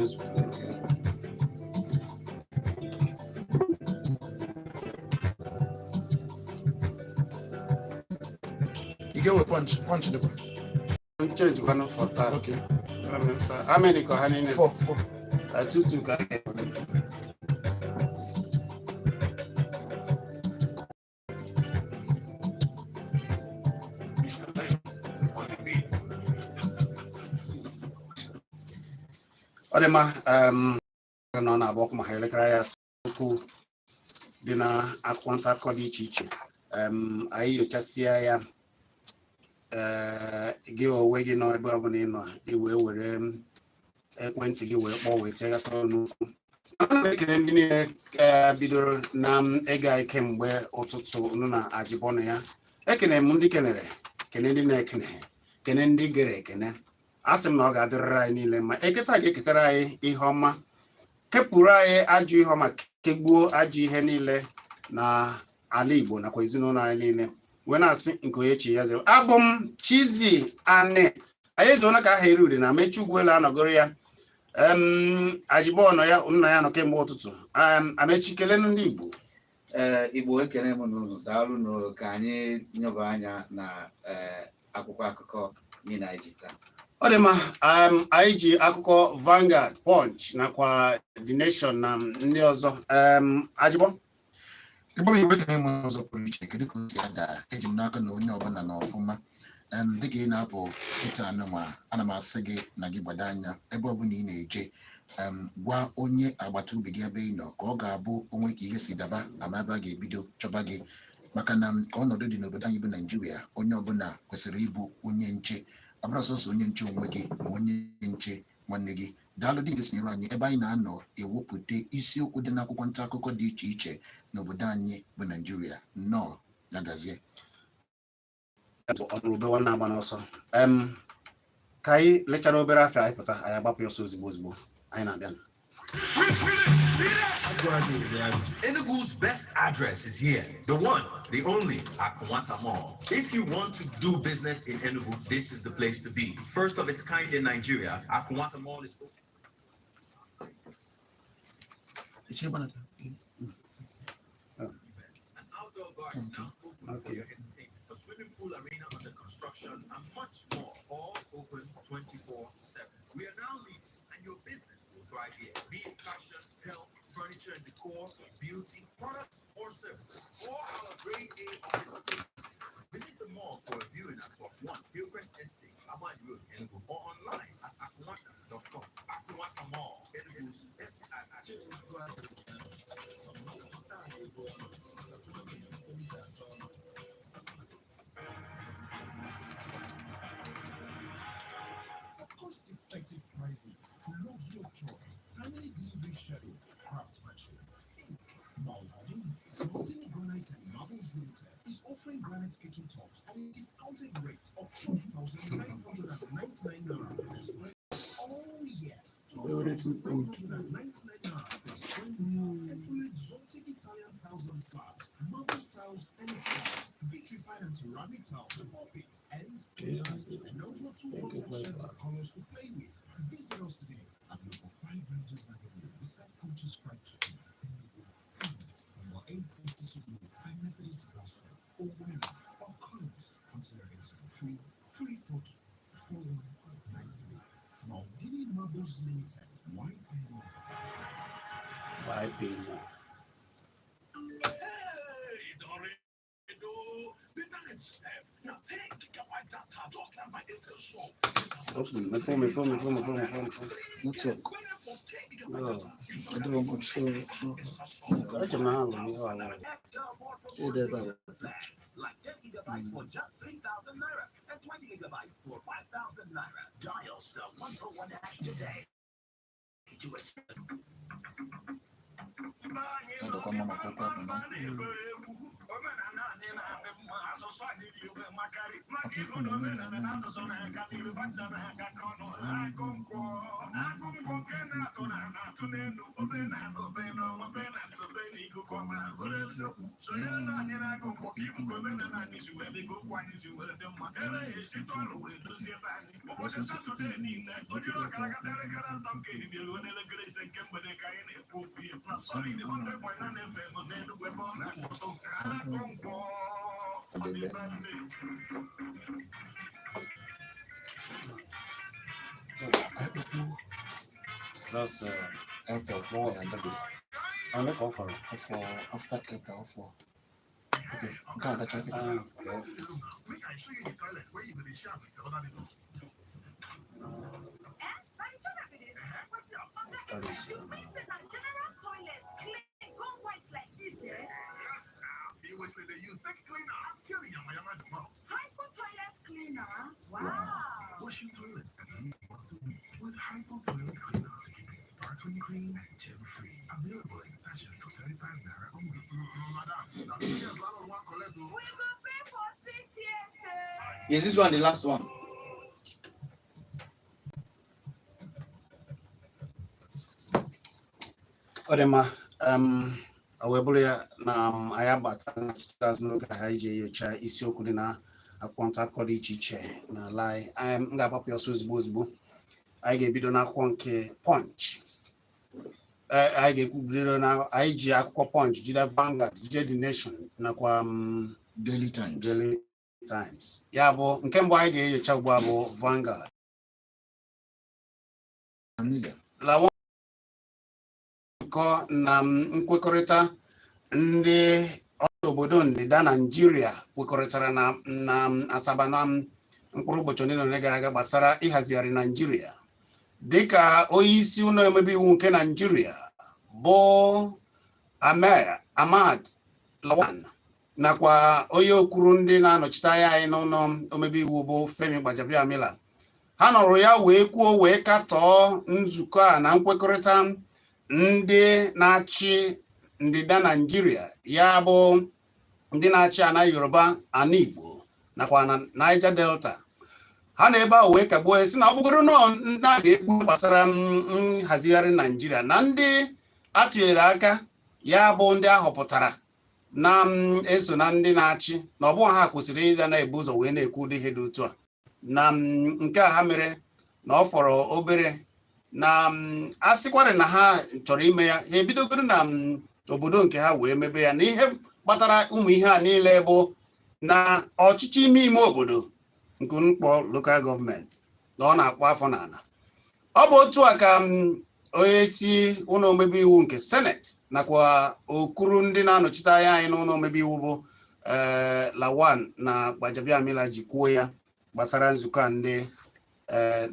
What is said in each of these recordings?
Newspaper. Ị ga-ewe Punch, Punch dịkwa. Change one for that. Okay. Let me start. How many ka ha niile? Four, four. Two two ka a ga-ewere. Ọ dị mma. Nọ na-agba ọkụ ma ha elekere ya okwu dị na akwụkwọ nta akụkọ dị iche iche. Anyị nyochasịa ya, ee, gị onwe gị nọ ebe ọbụla ị nọ, ị wee were ekwentị gị wee kpọọ wee tiegasịrị n'okwu. Ana m ekele ndị niile bidoro na ịga kemgbe ụtụtụ nụ na ajibọnụ ya. Ekene m ndị kenere kene, ndị na-ekene kene, ndị gere ekene. A sị m na ọ ga-adịrịrị anyị niile ma eketa ga-eketara anyị ihe ọma, kepụrụ anyị ajọ ihe ọma, kegbuo ajọ ihe niile na ala Igbo nakwa ezinụlọ anyị niile, wee na-asị nke onye chi ya zere. Abụ m Chizzy Ani. Anyị ezuona ka aha eri ude na Amechi Ugwuelu anọgoro ya. Ajibọnụ ya nna ya nọ kemgbe ụtụtụ. Amechi, kelenu ndị Igbo. Ee, Igbo, ekene m n'unu. Daalụ nụ. Ka anyị nyọba anya na ee akwụkwọ akụkọ niile anyị ji taa. Ọ dị mma. Anyị ji akụkọ Vanguard, Punch nakwa The Nation na ndị ọzọ. Ajibọ. Igbo bụ Igbo, ekene m n'ụzọ pụrụ iche. Kedu ka o si ada? Eji m n'aka na onye ọbụla na ọfụma. Dịka ị na-apụ kịta anụnwa, ana m asị gị na gị gbado anya ebe ọbụla ị na-eje. Gwa onye agbata obi gị ebe ị nọ, ka ọ ga-abụ onwe ka ihe si daba ama ebe a ga-ebido chọba gị, maka na ka ọnọdụ dị n'obodo anyị bụ Naijiria, onye ọbụla kwesịrị ịbụ onye nche. Ọ bụrụ sọsọ onye nche onwe gị, ma onye nche nwanne gị. Daalụ dị ga-esonyere anyị ebe anyị na-anọ ewepụta isiokwu dị n'akwụkwọ nta akụkọ dị iche iche n'obodo anyị bụ Naijiria. Nnọọ, ya gazie. Ọnụrụ ube nwanne agba n'ọsọ. Ka anyị lechara obere afịa, anyị pụta, anyị agbapụ ya ọsọ ozigbo ozigbo. Anyị na-abịa. Enugu's best address is here. The one, the only, Akunwata Mall. If you want to do business in Enugu, this is the place to be. First of its kind in Nigeria, Akunwata Mall is open. Events, an outdoor garden now open for your entertainment, a swimming pool arena under construction, and much more. All open 24/7. We are now leasing, and your business will thrive here. Be it fashion, health, furniture and decor, beauty, products or services, or our grade A office spaces. Visit the mall for a viewing at Plot 1, Hillcrest Estate, Aban Road, Enugu, or online at akunwata.com. Akunwata Mall, Enugu's best address. For cost-effective pricing, luxury of choice, timely delivery schedule, craftsmanship, think Maldini. Maldini Granite and Marbles Limited is offering granite kitchen tops at a discounted rate of 12,999 naira per square. Oh yes, 12,999 naira per square meter. And for your exotic Italian tiles and slabs, marble tiles and slabs, vitrified and ceramic tiles, pulpit and toaster, and over 200 shades of colors to play with. Visit us today at number 5 Rangers Avenue, beside Coach's Fried Chicken, Enugu, and number 8 Road by Methodist Gospel, Owerri, or call us on 0803 342 4193. Maldini Marbles Limited. Why pay more? Why pay more? Hey, Dorito, Peter and Steph. Now 10 gigabyte data just like my Intel so. Mepee, mepee, mepee, mepee, mepee, mepee. Network. No. Adịghị m sure. Eche m na ha lụrụ ihe ọṅụṅụ. Ịdị ebe a. Like 10 gigabytes for just 3,000 naira and 20 gigabytes for 5,000 naira. Dial *141# today to expect. Ọ dịkwa mma maka okwu akpụ na maka ikwu na omenala. Ọdịbe. Anyị kpọkwuo That's Airtel ya adabere. ole ka ọ fọrọ? Afọ after Airtel afọ. Okay, nke a gacha kịta. Ah, okay. After this, Is this one the last one? Ọ dị mma. O wee bụrụ ya na anyị agbata na chita azụ n'oge a anyị ji enyocha isiokwu dị na akwụkwọ nta akụkọ dị iche iche n'ala anyị. M ga-agbapụ ya ọsọ ozugbo ozugbo. Anyị ga-ebido n'akwụkwọ nke Punch. Anyị ga-ekwubido na anyị ji akwụkwọ Punch jide Vanguard, jide The Nation nakwa Daily Times. Daily Times. Ya bụ, nke mbụ anyị ga-enyocha ugbu a bụ Vanguard. Familia. Lawan nzukọ na nkwekọrịta ndị ọrụ obodo ndịda Naijiria kwekọrịtara na Asaba na mkpụrụ ụbọchị ole na ole gara aga gbasara ịhazigharị Naijiria, dịka onye isi ụlọ omebe iwu nke Naijiria bụ Ahmad Lawan nakwa onye okwuru ndị na-anọchite anya anyị n'ụlọ omebe iwu bụ Femi Gbajabiamila, ha nọrọ ya wee kwuo wee katọọ nzukọ a na nkwekọrịta ndị na-achị ndịda Naijiria, ya bụ ndị na-achị ana Yoruba, ana Igbo nakwa na Niger Delta. Ha na ebe ahụ wee kagbuo ya, sị na ọ bụgoro nọọ ndị a ga-ekwu gbasara nhazigharị Naijiria na ndị atụnyere aka, ya bụ ndị ahọpụtara na eso na ndị na-achị, na ọ bụghị ha kwesịrị ịga na-ebu ụzọ wee na-ekwu ụdị ihe dị otu a na nke a ha mere na ọ fọrọ obere na a sịkwarị na ha chọrọ ime ya, ha ebidogoro na obodo nke ha wee mebe ya, na ihe kpatara ụmụ ihe a niile bụ na ọchịchị ime ime obodo nke mkpọ local government na ọ na-akpọ afọ n'ala. Ọ bụ otu a ka onye isi ụlọ omebe iwu nke Senate nakwa okuru ndị na-anọchite anya anyị n'ụlọ omebe iwu bụ Lawan na Gbajabiamila ji kwuo ya gbasara nzukọ a ndị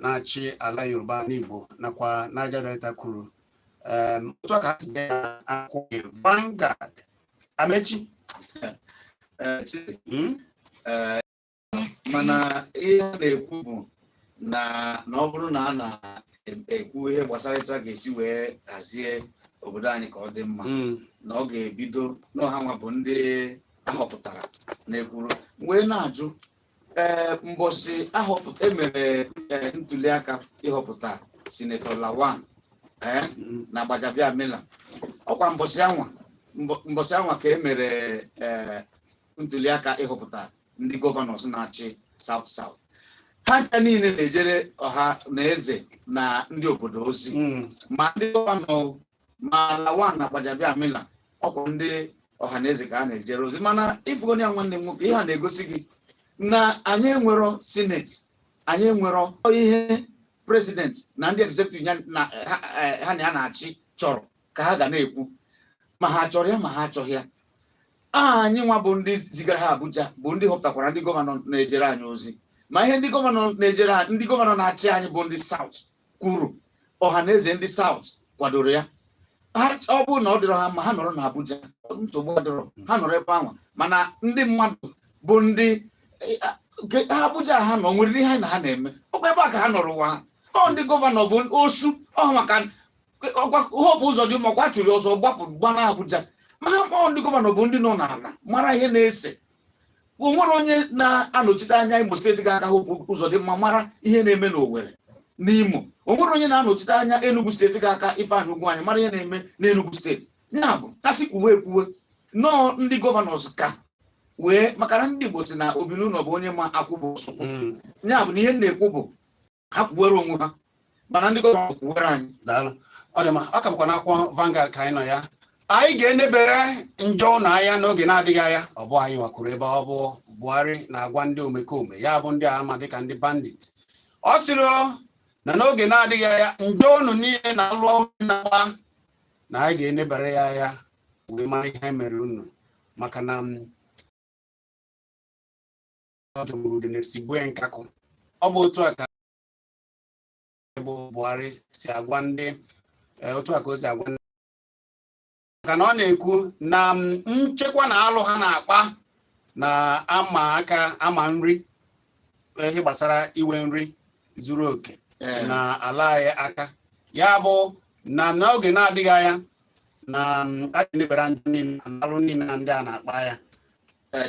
na-achị ala Yoruba n'Igbo nakwa Niger Delta kwuru. Otu a ka ha si dee na akwụkwọ nke Vanguard. Amechi. Chidi, Mm? Mana ihe a na-ekwu bụ na ọ bụrụ na a na-ekwu ihe gbasara etu a ga-esi wee hazie obodo anyị ka ọ dị mma, na ọ ga-ebido n'ọha nwa bụ ndị ahọpụtara na-ekwuru, wee na-ajụ, mbọsị ahọpụta emere ntuli aka ịhọpụta Senator Lawan na Gbajabiamila, ọkwa mbọsị anwa mbọsị anwa ka emere ntuli aka ịhọpụta ndị governors na-achị South South. Ha ncha niile na-ejere ọha na eze na ndị obodo ozi, ma ndị governor, ma Lawan na Gbajabiamila, ọkwa ndị ọha na eze ka a na-ejere ozi. Mana ịfụgo ya, nwanne m nwoke, ihe a na-egosi gị na anyị enwero Senate, anyị enwero ihe president na ndị executive ya na ha na ya na-achị chọrọ ka ha ga na-ekwu, ma ha chọrọ ya ma ha achọghị ya. Anyị nwa bụ ndị zigara ha Abuja bụ ndị họpụtakwara ndị governor na-ejere anyị ozi. Ma ihe ndị governor na-ejere ndị governor na-achị anyị bụ ndị South kwuru, ọha na eze ndị South kwadoro ya. Ha ọ bụrụ na ọ dịrọ ha ma ha nọrọ n'Abuja, nsogbu adịrọ, ha nọrọ ebe ahụ. Mana ndị mmadụ bụ ndị ha Abuja ha nọ nwere ihe anyị na ha na-eme, ọkwa ebe a ka ha nọrọ ụwa ha. Ọ ndị governor bụ osu ọ maka ọkwa Hope Uzodimma ọkwa chụrụ ọsọ gbapụ gbana Abuja. Ma ha ọ ndị governor bụ ndị nọ n'ala mara ihe na-ese. O nwere onye na-anọchite anya Imo Steeti ga-aka Hope Uzodimma mara ihe na-eme n'Owerri n'Imo? O nwere onye na-anọchite anya Enugu Steeti ga-aka Ifeanyị Ugwuanyi mara ihe na-eme n'Enugu Steeti? Ya bụ, asị kwuwe ekwuwe nọọ, ndị governors ka wee, maka na ndị Igbo si na obi n'ụlọ bụ onye ma akwụ bụ ọsụkwụ. Ya bụ na ihe m na-ekwu bụ ha kwuwere onwe ha, mana ndị governor kwuwere anyị. Daalụ, ọ dị mma. Ọ ka bụkwa n'akwụkwọ Vanguard ka anyị nọ ya. Anyị ga-enebere njọ na anya n'oge na-adịghị anya. Ọ bụ anyị nwakwuru ebe ọ bụ Buhari na-agwa ndị omekome, ya bụ ndị a ama dịka ndị bandit. Ọ sịrị na n'oge na-adịghị anya, njọ unu niile na-alụ ọrụ na-agba, na anyị ga-enebere ya anya wee mara ihe mere unu, maka na ọ jọgburu udene sigbue nkakụ. Ọ bụ otu a ka bụ Buhari si agwa ndị otu a ka o si agwa ndị, maka na ọ na-ekwu na nchekwa na alụ ha na-akpa na ama aka ama nri, ihe gbasara iwe nri zuru oke na ala anyị aka. Ya bụ na n'oge na-adịghị anya na a ga-enebara ndị niile na alụ niile na ndị a na-akpa ya.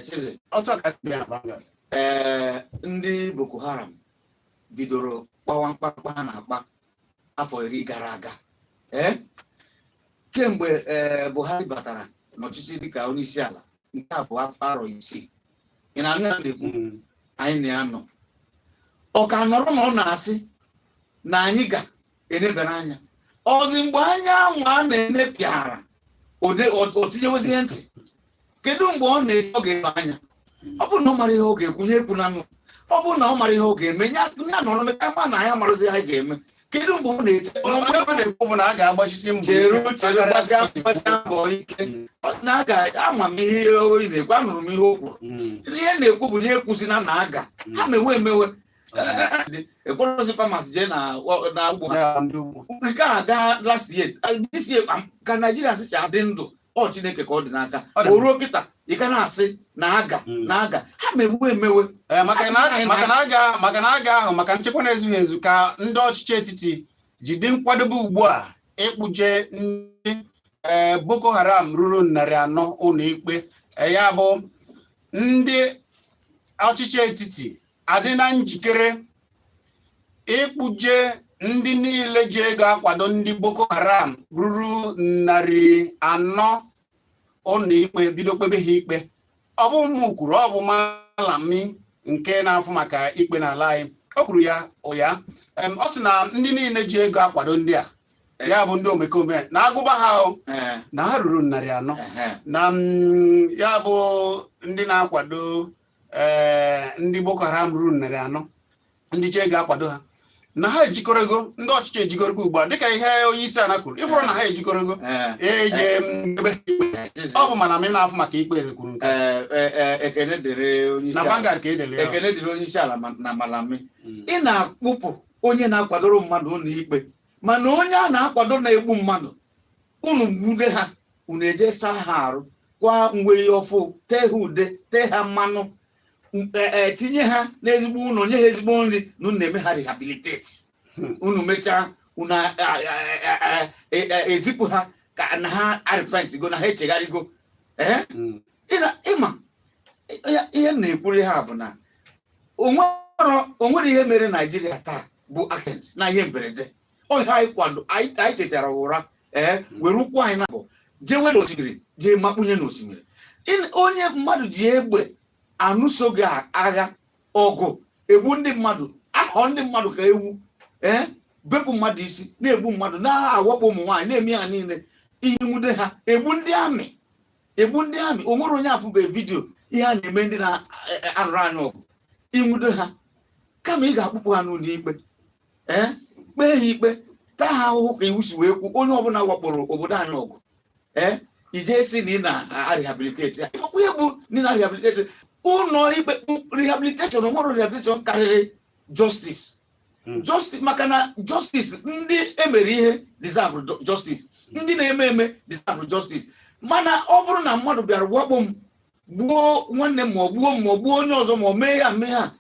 Chizi. Otu a ka si ya na Vanguard. Ee, ndị Boko Haram bidoro kpawa mkpamkpa ha na-akpa afọ 10 gara aga. Ee, kemgbe Buhari batara n'ọchịchị dịka onye isi ala, nke a bụ afọ arọ 6. Ị na-anụ ya na-ekwu? Anyị na-anọ, ọ ka nọrọ na ọ na-asị na anyị ga-enebere anya ọzi mgbe anya anwụ a na-enepịara o tinyewezie ntị. Kedu mgbe ọ na-eji ọ ga-ebe anya? Ọ bụrụ na ọ mara ihe ọ ga-ekwu, nye ekwu na nụ. Ọ bụrụ na ọ mara ihe ọ ga-eme, ya ya nọrọ na ma na ya marazi ihe ga-eme. Kedu mgbe ọ na-eche? Ọ na-ekwu bụ na a ga-agbachite mbọ Chere. ike. Chere, gbasịa mbọ ike. Na a ga ama m ihe oyi na-ekwu, anụrụ m ihe o kwuru. Ihe na-ekwu bụ na ekwuzina na aga ha mewe emewe ekwerozi farmers jee na ugbo ha. Ya, ndị ugbo. Nke a gaa last year, this year, ka Naijiria sịcha dị ndụ, ọ Chineke ka ọ dị n'aka. Ọ dị O ruo kịta, ị ga na-asị na aga na aga ha mewe emewe. Ee, maka na Asị anyị maka na aga ahụ, maka nchekwa na-ezughị ezu, ka ndị ọchịchị etiti ji dị nkwadobe ugbu a ịkpụje ndị Boko Haram ruru 400 ụlọ ikpe. Ya bụ ndị ọchịchị etiti adị na njikere ịkpụje ndị niile ji ego akwado ndị Boko Haram ruru 400 ụlọ ikpe, bido kpebe ha ikpe. Ọ bụ mụ kwuru, ọ bụ Malami nke na-afụ maka ikpe n'ala anyị, o kwuru ya ụya. Ọ sị na ndị niile ji ego akwado ndị a, ya bụ ndị omekome, na agụba ha o, na ha ruru 400 na ya bụ ndị na-akwado ndị Boko Haram ruru 400, ndị ji ego akwado ha, na ha ejikọrọgo. Ndị ọchịchị ejikọrọgo ugbu a, dịka ihe onye isi ala kwuru, ịfụrụ na ha ejikọrọgo eje ebe ọ bụ. Mana m na-afụ maka ikpe kwuru nke a. Ee, ekene dịrị onye isi Na ala. Vanguard ka edere ya. Ekene dịrị onye isi ala na Malami. Ị na-akpụpụ onye na-akwadoro mmadụ ụlọ ikpe, mana onye a na-akwado na-egbu mmadụ, unu nwude ha, unu eje saa ha arụ kwa mgbe ọfụ, tee ha ude, tee ha mmanụ, tinye ha n'ezigbo ụlọ, nye ha ezigbo nri, na unu na-eme ha rehabilitate. Unu mechaa, unu ezipụ ha ka na ha repent go, na ha echegharịgo. Ee. Ịma ihe m na-ekwuri ha bụ na onwere ihe mere Naijiria taa bụ accident na ihe mberede ọhịa anyị kwado. Anyị tetara ụra, ee, were ụkwụ anyị na-abụ jewe n'osimiri, jee makpunye n'osimiri. Onye mmadụ ji egbe anụso gị agha ọgụ, egbu ndị mmadụ, ahọ ndị mmadụ ka ewu, ee, bepụ mmadụ isi, na-egbu mmadụ, na-awakpo ụmụ nwaanyị, na-eme ha niile ihe, nwude ha, egbu ndị amị, egbu ndị amị. O nwere onye afụbe video ihe a na-eme ndị na-anụrụ anyị ọgụ? Ịnwude ha, kama ị ga-akpụpụ ha n'ụlọ ikpe, ee, kpee ha ikpe, taa ha ahụhụ ka iwu si wee kwu, onye ọbụla wakporo obodo anyị ọgụ, ee, ije si na ị na-rehabilitate ya. Ịmakwa ihe bụ na ị na-rehabilitate ụlọ ikpe? Rehabilitation, nwere rehabilitation karịrị justice. Justice, maka na justice, ndị emere ihe deserve justice, ndị na-eme eme deserve justice. Mana ọ bụrụ na mmadụ bịara wakpo m, gbuo nwanne m, ma ọ gbuo m, ma ọ gbuo onye ọzọ, ma ọ mee ya mee ha,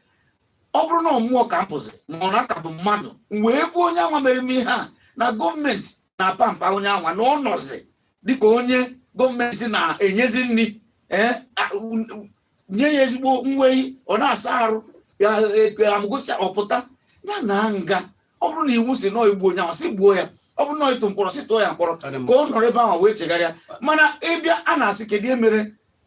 ọ bụrụ na ọ mmụọ ka m pụzi, ma ọ na-aka bụ mmadụ, m wee fụ onye anwa mere m ihe a, na gọọmenti na-apa mpa onye anwa na ọ nọzi dịka onye gọọmenti na-enyezi nri, ee, nye ya ezigbo nweyi, ọ na-asa arụ ya, amụgosi ọpụta ya na nga. Ọ bụrụ na iwu si nọọ igbu onye ahụ, si gbuo ya. Ọ bụrụ na ịtụ mkpọrọ, si tụọ ya mkpọrọ, Ọ dị mma. ka ọ nọrọ ebe ahụ wee chegharịa. Mana ịbịa, a na-asị kedu ihe mere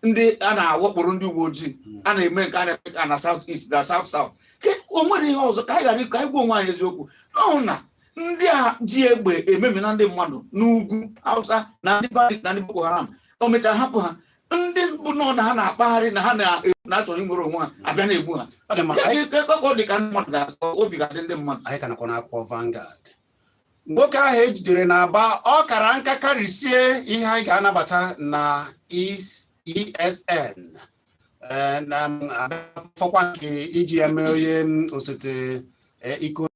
ndị a na-awakporo ndị uwe ojii, a na-eme nke a na-eme ka na South East na South South. Ke o nwere ihe ọzọ ka anyị ghara ka anyị gwa onwe anyị eziokwu n'ọhụ na ndị a ji egbe ememina ndị mmadụ n'ugwu Hausa na ndị bandit na ndị Boko Haram, o mechara hapụ ha, ndị bụ nọ na ha na-akpagharị na ha na-achọrọ inwere onwe ha, abịa na-egbu ha. Ọ dị mma. Ka ọ dị ka ndị mmadụ obi ga-adị ndị mmadụ. Anyị ka nakwa n'akwụkwọ Vanguard. Nwoke ahụ ejidere na-aba ọ kara nka karịsie ihe anyị ga-anabata na ESN. Na abịafọkwa nke iji ya mee onye osote iko.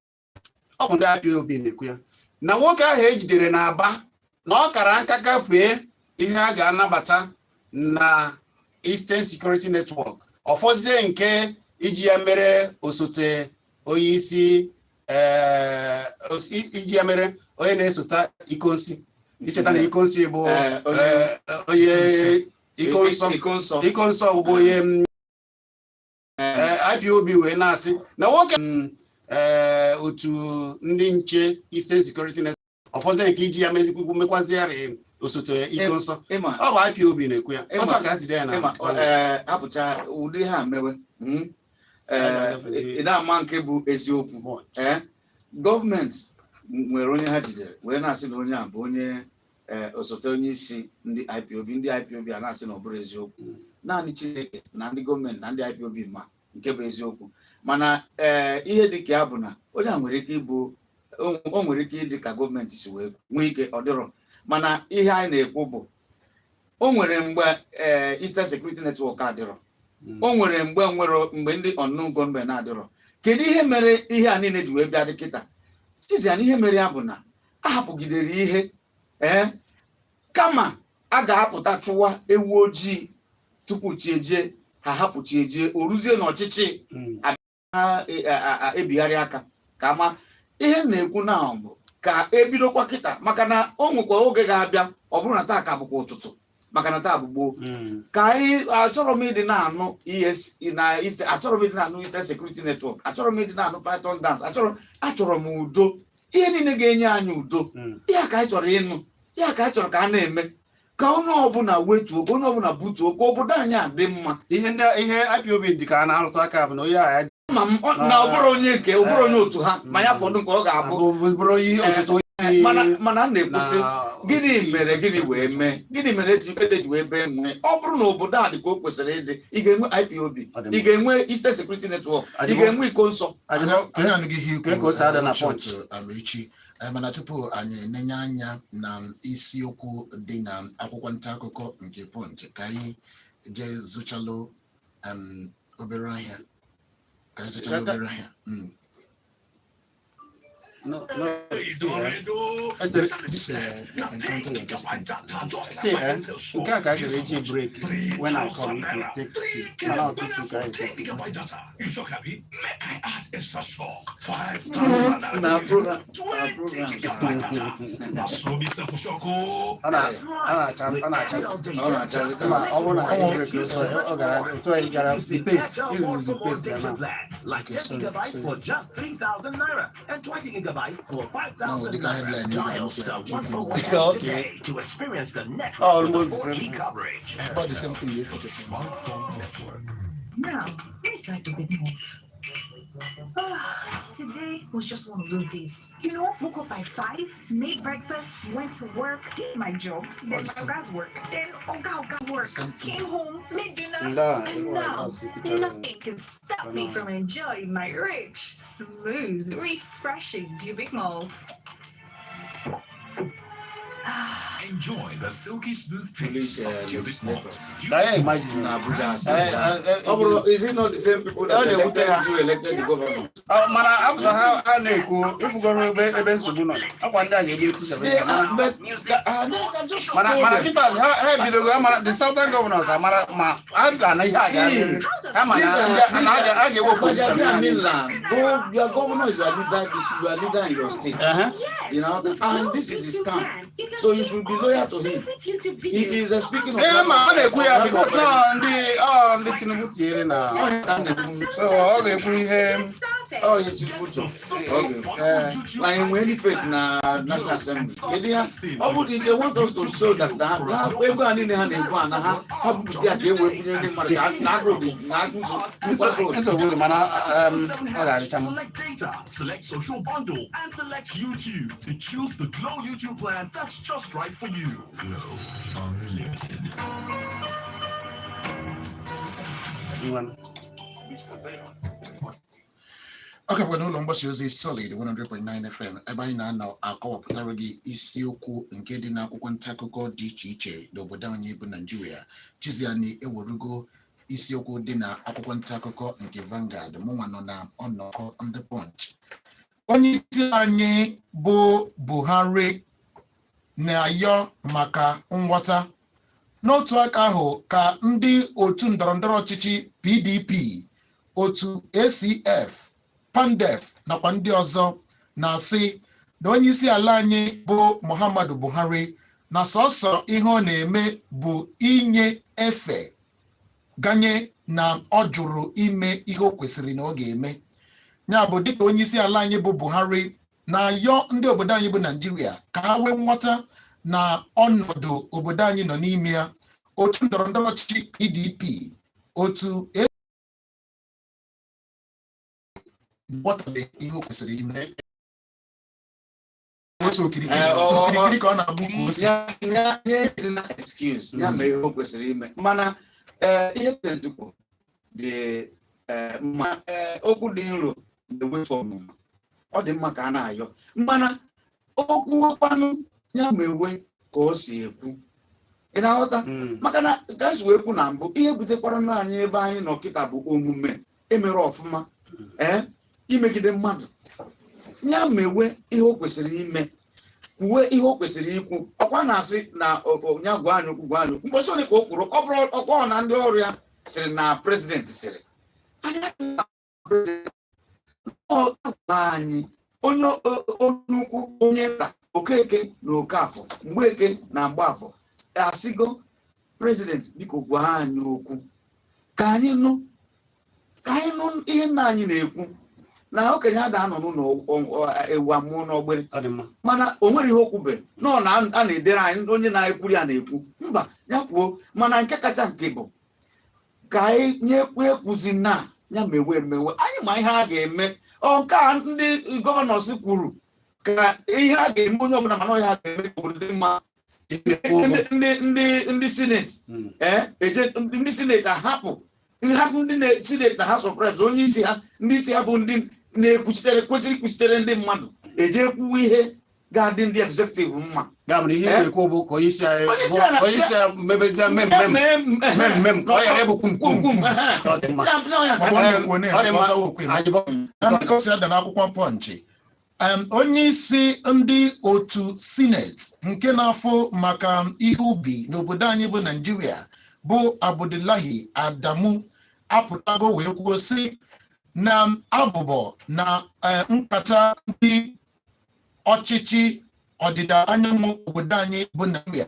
Ọ bụ ndị IPOB na-ekwu ya na nwoke ahụ ejidere na-aba na ọ kara nka gafee ihe a ga-anabata na Eastern Security Network, ọfọzie nke iji ya mere osote onye isi, iji ya mere onye na-esota Ikonsi. Icheta na Ikonsi bụ onye Ikonso. Ikonso. Ikonso bụ onye IPOB wee na-asị na nwoke otu ndị nche Eastern Security Network, ọfọzie nke iji ya mezikwukwu mekwazịarị osote Ikonso. Ịma Ọ bụ IPOB na-ekwu ya. Ịma. Otu a ka ha si dee ya na Ịma, hapụcha ụdị ha mewe, ị na-ama nke bụ eziokwu. Gọọmenti nwere onye ha jidere wee na-asị na onye a bụ onye osote onye isi ndị IPOB. Ndị IPOB a na-asị na ọ bụrụ eziokwu. Naanị Chineke na ndị gọọmenti na ndị IPOB ma nke bụ eziokwu. Mana ihe dị ka ya bụ na onye a nwere ike ịbụ, o nwere ike ịdị ka gọọmenti si wee nwee ike ọ dịrọ. Mana ihe anyị na-ekwu bụ o nwere mgbe Eastern Security Network adịrọ, o nwere mgbe nwere mgbe ndị unknown gunmen adịrọ. Kedu ihe mere ihe a niile ji wee bịa dị kịta sizia? Na ihe mere ya bụ na a hapụgidere ihe kama a ga-apụta chụwa ewu ojii tupu chi ejie, ha hapụ chi ejie, o ruzie n'ọchịchị ha ebigharị aka. Ka ama ihe m na-ekwu na bụ ka ebidokwa kịta, maka na o nwekwa oge ga-abịa, ọ bụrụ na taa ka bụkwa ụtụtụ, maka na taa bụ gboo. Ka anyị achọrọ m ịdị na-anụ ES na achọrọ m ịdị na-anụ Eastern Security Network, achọrọ m ịdị na-anụ Python Dance, achọrọ m udo, ihe niile ga-enye anyị udo. Ihe a ka anyị chọrọ ịnụ, ihe a ka anyị chọrọ ka a na-eme, ka onye ọbụla wetuo, ka onye ọbụla butuo, ka obodo anyị a dị mma. Ihe ndị ihe IPOB dị ka a na-arụtụ aka bụ na onye agha Ma m na ọ bụrụ onye nke ọ bụrụ onye otu ha, ma ya fọdụ nke ọ ga-abụ bụrụ onye osote onye Mana m na-ekwusị, gịnị mere, gịnị wee mee, gịnị mere eji ede ji wee bee nwee? Ọ bụrụ na obodo a dị ka o kwesịrị ịdị, ị ga-enwe IPOB, ị ga-enwe Eastern Security Network, ị ga-enwe iko nsọ. Anyị anụghị ihe ikwu. Ka o si ada na Punch. Echi. Mana tupu anyị enenye anya na isiokwu dị na akwụkwọ nta akụkọ nke Punch, ka anyị jee zụchalụ obere ahịa, ka anyị zụchalụ obere ahịa. No, see, This encounter your destiny. See, nke a ka a ga-eji break. When I come, if you take tea, mana ọtụtụ ka anyị take. Gigabyte data. You shock happy? Make I add extra shock. 5,000 Na program na 20 program gigabyte data. Na so me self shock oh. Ọ na-acha Ọ na-achazi. Ma ọ bụrụ na anyị break otu a, ọ gara otu anyị gara the pace, iruru the pace ya na Like Okay, 10 sorry, gigabytes sorry. for just 3,000 naira and 20 gigabytes for No, 5,000 the guy naira. headline, you Dial can see star it. 141 Okay. today to experience the network Oh, with the almost the 4G same. coverage. About the same thing you The smartphone network. Now, here's like a bit more. Ah, today was just one of those days. Woke up by 5, made breakfast, went to work, did my job, then my oga's work, then oga oga work, Same thing. came home, made dinner, Ndị a and now nothing can stop me from enjoying my rich, smooth, refreshing Dubic malt. Ah, Enjoy the silky smooth Police, taste of Dubic malt. Ka anyị imagine na Abuja asị. Eh, Ọ bụrụ, is it not the same people that Ọ na-ewute ha. elected you, elected the governor? Mana ha a na-ekwu ịfụgoro ebe nsogbu nọ, akwa ndị a ga-ebiri tisha. They are, but I'm just Mana told mana them. kịta ha ebidogo amara the southern governors, amara ma a ga na ihe a ga-adị ha ma na ndị a ga-ewe opposition ha niile. Gbajabiamila, go, your governor is your leader, your leader in your state. And this is his town. So you should be loyal to him. He is speaking of. Ee, ma ọ na-ekwu ya because na ndị ọ ndị Tinubu tinyere na, so ọ ga-ekwu ihe. Get started. Ọ ihe Tinubu chọrọ ka ọ ga-ekwu. Na anyị nwee any faith na National Assembly? Kedu ya ọ bụ they want us to show that na ego a niile ha na-ebu a na ha bupụta ya ka e wee bunye ndị mmadụ ka na agụụ dị na agụụ agụụ dị. Nsogbu dị, mana ọ ga-adịcha mma. Select data, select social bundle, and select YouTube to choose the Glow YouTube plan that's just right for you. Glow Unlimited. Ngwanụ. Ọ ka bụkwa n'ụlọ mgbasa ozi Solid 100.9 FM, ebe anyị na-anọ akọwapụtara gị isiokwu nke dị n'akwụkwọ nta akụkọ dị iche iche n'obodo anyị bụ Naijiria. Chiziani ewerugo isiokwu dị na akwụkwọ nta akụkọ nke Vanguard. Mụnwa nọ na ọnọkọ ndị Punch. Onye isi anyị bụ Buhari na-ayọ maka nghọta. N'otu aka ahụ ka ndị otu ndọrọndọrọ ọchịchị PDP, otu ACF, PANDEF nakwa ndị ọzọ na-asị na onye isi ala anyị bụ Muhammadu Buhari na sọsọ ihe ọ na-eme bụ inye efe ganye na ọ jụrụ ime ihe o kwesịrị na ọ ga-eme. Ya bụ, dịka onye isi ala anyị bụ Buhari na-ayọ ndị obodo anyị bụ Naijiria ka ha nwee nghọta na ọnọdụ obodo anyị nọ n'ime ya, otu ndọrọndọrọ ọchịchị PDP, otu ghọtabeghị ihe o kwesịrị ime. Ose okirikiri. Okirikiri ka ọ na-abụ ka ose. Ya ezina excuse ya mee ihe o kwesịrị ime, mana ihe president kwuru dị mma. Okwu dị nro na-ewetu ọmụma. Ọ dị mma ka a na-ayọ, mana okwu kwanụ ya mewe ka o si ekwu, ị na-aghọta? Maka na ka si wee kwu na mbụ, ihe butekwara nna anyị ebe anyị nọ kịta bụ omume emere ọfụma, imegide mmadụ. Ya mewe ihe o kwesịrị ime, kwuwe ihe o kwesịrị ikwu. Ọkwa na-asị na ya gwa anyị okwu, gwa anyị okwu. Mbọsị ole ka o kwuru? Ọ bụrụ ọkwa na ndị ọrụ ya sịrị na president sịrị anyị asịghị na president. Ọ gwa anyị onye ukwu, onye nta, Okeke na Okafọ, Mgbeke na Mgbafọ asịgo president, biko gwa anyị okwu ka anyị nụ, ka anyị nụ ihe nna anyị na-ekwu, na okenye ada anọ n'ụlọ ewu amụọ n'ọgbịrị. Ọ dị mma. Mana o nwere ihe okwube nọ na a na-edere anyị, onye na-ekwuri ya na-ekwu mba ya kwuo. Mana nke kacha nke bụ ka anyị nyekwu ekwuzi na ya mewe emewe anyị ma ihe a ga-eme. Ọ nke a ndị governors kwuru ka ihe a ga-eme, onye ọbụla mana ọ ya ga-eme ka obodo dị mma. Ndị senate, eje ndị senate ahapụ hapụ ndị na senate na House of Reps, onye isi ha, ndị isi ha bụ ndị na-ekwuchitere, kwesịrị ikwuchitere ndị mmadụ, eje kwuo ihe ga-adị ndị executive mma. Ya bụ na ihe na-ekwu bụ ka onye isi anyị Onye isi ala- onye isi anyị mebezie mmemme mmemme ka ọ ghara ịbụ kwum kwum. Kwum. Ọ dị mma. Ọ bụ na-ekwu na Ọ dị mma. ọzọ okwu eme. Anyị Na ndị ka o si ada n'akwụkwọ Punch, onye isi ndị otu senate nke na-afụ maka ihe ubi n'obodo anyị bụ Naijiria, bụ Abdullahi Adamu, apụtago wee kwuo sị na abụbọ na nkata ndị ọchịchị ọdịda anyanwụ obodo anyị bụ Naijiria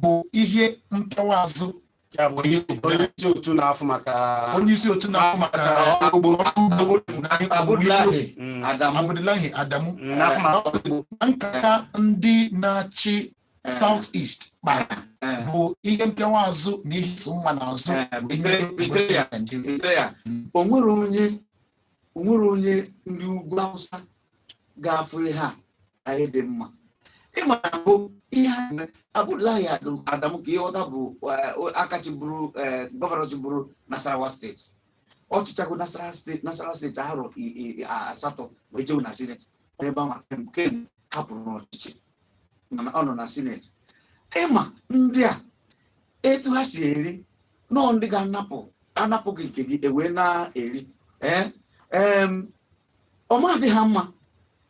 bụ ihe mpịawa azụ. Ya bụ onye isi otu na-afụ maka onye isi otu na-afụ maka ọrụ ugbo. Ọrụ ugbo na owuwe ihe ubi. Abdullahi Adamu. Abdullahi Adamu. Na-afụ maka ọrụ ugbo. Na nkata ndị na-achị South East kpara bụ ihe mpịawa azụ na ihe so mma n'azụ bụ ihe obodo betrayal. Naijiria. Betrayal. O nwere onye ndị ugwu Hausa ga-afụ ihe a anyị dị mma. Ịma na mbụ ihe a na-eme, Abdullahi Adamu, ka ịghọta, bụ aka chịburu, governor chịburu Nasarawa Steeti. Ọ chịchago Nasarawa Steeti arọ 8 wee jewe na senate ebe ahụ kem hapụrụ n'ọchịchị. Mana ọ nọ na senate. Ịma ndị a etu ha si eri nọọ, ndị ga-anapụ anapụ gị nke gị ewee na-eri. Ee, ọ ma dị ha mma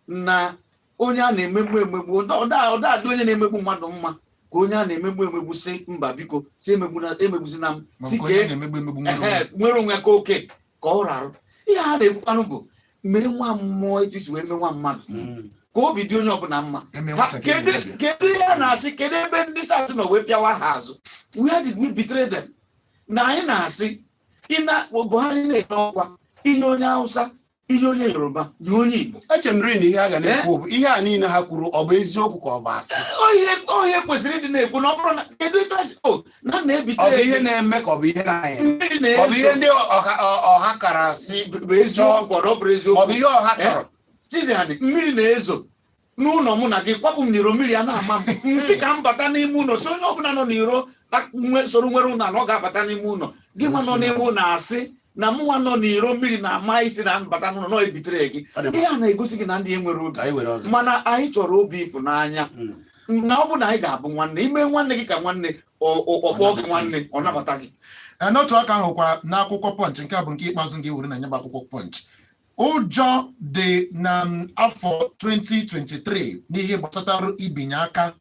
na onye a na-emegbu emegbu. Ọ da adị onye na-emegbu mmadụ mma ka onye a na-emegbu emegbu si mba, biko, si emegbuzina m. Ma si nke onye kee na-emegbu emegbu nwere onwe. Ehe, nwere onwe ka oke ka ọ rarụ. Ihe a na-ekwukwanụ bụ mee nwa mmụọ etu isi wee mee nwa mmadụ, ka obi dị onye ọbụla mma. Eme kedu nwatakịrị na-abịa. Kedu ihe a na-asị? Kedu ebe ndị South nọ wee pịawa ha azụ? Where did we betray them? Na anyị na-asị ịna Buhari na-enye ọkwa inye onye Hausa. Inye onye Yoruba, nye onye Igbo. Eche m ri na ihe a ga na-ekwu bụ ihe a niile ha kwuru, ọ bụ eziokwu ka ọ bụ asị? Ọ ihe kwesịrị ịdị na-ekwu na ọ bụrụ na kedu etu a si o na Ọ bụ na-ebitere ihe na-eme ka ọ bụ ihe na-anya mmiri ka ọ bụ ihe na-ezo ndị ọha kara si bụ eziokwu ka ọ bụrụ ọ eziokwu? Bụ ihe ọha chọrọ. Chizzy, mmiri na-ezo n'ụlọ mụ na gị, kwapụ m n'iro, mmiri a na-ama m nsị ka m bata n'ime ụlọ. Si onye ọbụla nọ n'iro soro nwere ụlọ na ọ ga-abata n'ime ụlọ. Gị nwa nọ n'ime ụlọ asị na mụnwa nọ n'iro, mmiri na-ama isi na mbata n'ụlọ nọ ebitere gị. Ọ dị mma. Ihe a na-egosi gị na ndị enwere obi. Ka anyị were ọzọ. Mana anyị chọrọ obi ịfụnanya na ọ bụ na anyị ga-abụ nwanne. Ime nwanne gị ka nwanne, ọkpọ gị nwanne, ọ nabata gị. Ee, n'otu aka ahụ kwa n'akwụkwọ Punch, nke a bụ nke ikpeazụ nke were na nyebe akwụkwọ Punch, ụjọ dị na afọ 2023 n'ihe gbasatara ibinye aka,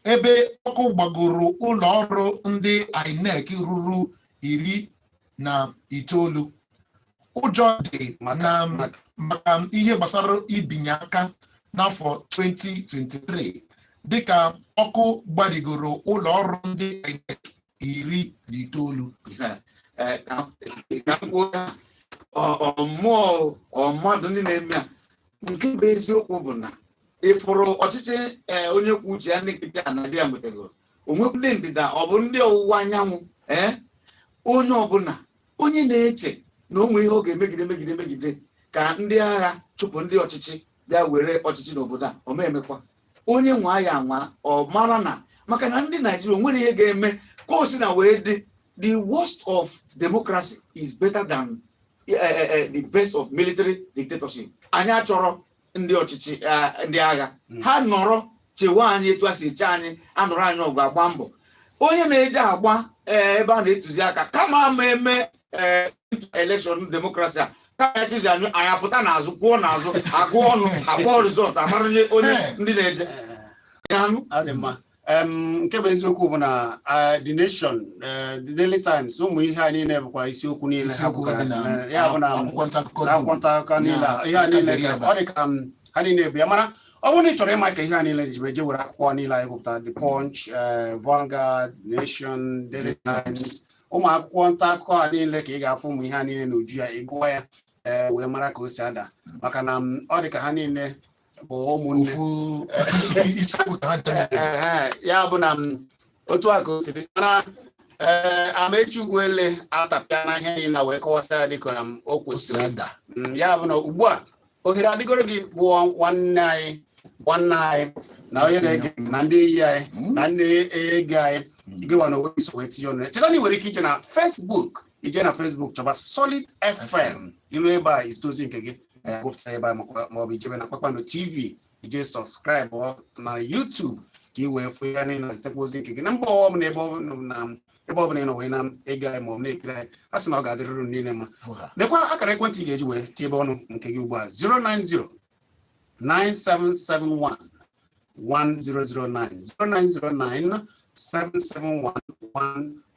ebe ọkụ gbagoro ụlọ ọrụ ndị INEC ruru 19. Ụjọ dị na maka ihe gbasara ibinye aka n'afọ 2023, dịka ọkụ gbarigoro ụlọ ọrụ ndị INEC 19. Ee, ka m kwuo ya, ọ mmụọ, ọ mmadụ ndị na-eme ya. Nke bụ eziokwu bụ na ịfụrụ ọchịchị onye kwuo uche ya, ndị nkịtị a Naijiria nwetagoro onwe, ndị ndịda, ọ bụ ndị ọwụwa anyanwụ, ee, onye ọbụla onye na-eche na o nwee ihe ọ ga-emegide megide megide ka ndị agha chụpụ ndị ọchịchị bịa were ọchịchị n'obodo a, o emekwa onye nwa ya anwa, ọ mara na maka na ndị Naijiria onwere ihe ga-eme ka o si na wee dị. The worst of democracy is better than the best of military dictatorship. Anyị achọrọ ndị ọchịchị ndị agha. Ha nọrọ chewe anyị etu a si eche anyị, anọrọ anyị ọgụ agba mbọ. Onye na-eje agba ebe a na-etuzi aka kama ama eme election democracy a, kama ya chizi anyị, anyị apụta n'azụ kwụọ n'azụ, agụ ọnụ, akpọ result, amara onye onye ndị na-eje ya anụ. Ọ dị mma. Nke bụ eziokwu bụ na The Nation, The Daily Times, ụmụ ihe a niile bụkwa isiokwu niile ha Isiokwu dị kwugasị. na Ya bụ na akwụkwọ nta akụkọ na akwụkwọ nta akụkọ niile a, ihe a niile ọ dị ka ha niile bụ ya. Mana ọ bụrụ na ị chọrọ ịma ka ihe a niile ji wee je were akwụkwọ niile anyị gụpụtara, The Punch, Vanguard, Nation, Daily Times, ụmụ akwụkwọ nta akụkọ a niile, ka ị ga-afụ ụmụ ihe a niile n'uju ya. Ị gụọ ya wee mara ka o si ada, maka na ọ dị ka ha niile bụ ụmụnne. Ofu isiokwu ka ha ncha niile. Ehe, ya bụ na otu a ka o si dị. Mana Amaechi Ugwuele atapịa na ihe niile wee kọwasị ya dịka o o si kwesịrị. ada. Ya bụ na ugbu a ohere adịgoro gị bụ nwanne anyị, nwanne anyị na onye na-ege na ndị enyi anyị na ndị ege anyị, gị nwa na onwe gị so wee tinye ọnụ. Cheta na ị nwere ike ije na Facebook, ije na Facebook chọba Solid FM, ilu ebe a izite ozi nke gị, gụpụta ebe a, maọbụ ijebe na Kpakpando TV, ije subscribe na YouTube ka ị wee fụ ya niile na zitekwa ozi nke gị na mba ụwa ọbụla, ebe ọ na ebe ọbụla ị nọ wee na-ege anyị maọbụ na-ekiri anyị. A sị na ọ ga-adịrịrị unu niile mma. Hụha. Lekwa akara ekwentị ị ga-eji wee tiebe ọnụ nke gị ugbu a: 090 9771 1009, 0909 771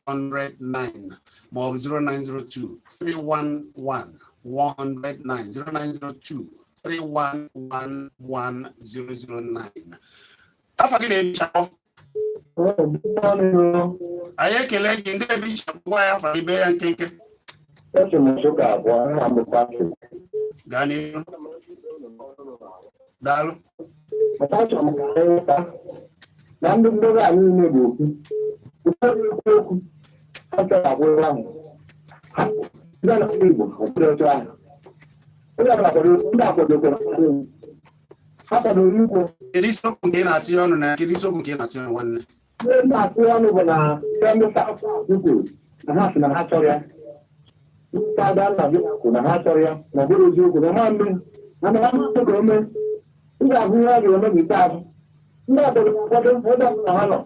109, maọbụ 0902 311 109, 0902 311 1009. Afa gị na-ebichapụ anyị, ekele gị. Ndị ebichapụ, gwa ya afa gị, bee ya nkenke. Esi m Nsụka abụọ, nna m bụ Patrick. Gaa n'ihu, daalụ. Maka achọrọ m ka anyị ghọta na ndị ndebe a niile bụ okwu. Ụfọdụ ekwu okwu, ha chọrọ akwụ ebe ahụ. Ha ndị na ndị Igbo obodo otu ahụ. Onye ọbụla kwado, ndị akwadokwara akwado. Ha kwadoro ikwu. Kedu isiokwu nke ị na-atinye ọnụ na ya? Kedu isiokwu nke ị na-atinye ọnụ, nwanne? Ihe ndị atụ ọnụ bụ na ndị South kwuru na ha sị na ha chọrọ ya. Ndị Southern Nigeria kwuru na ha chọrọ ya, na ọ bụrụ eziokwu na ọma mme mana ha mmadụ ka ome. Ị ga-ahụ ihe a ga-eme n'ikpeazụ. Ndị akwado akwado ebe ọbụla ha nọ,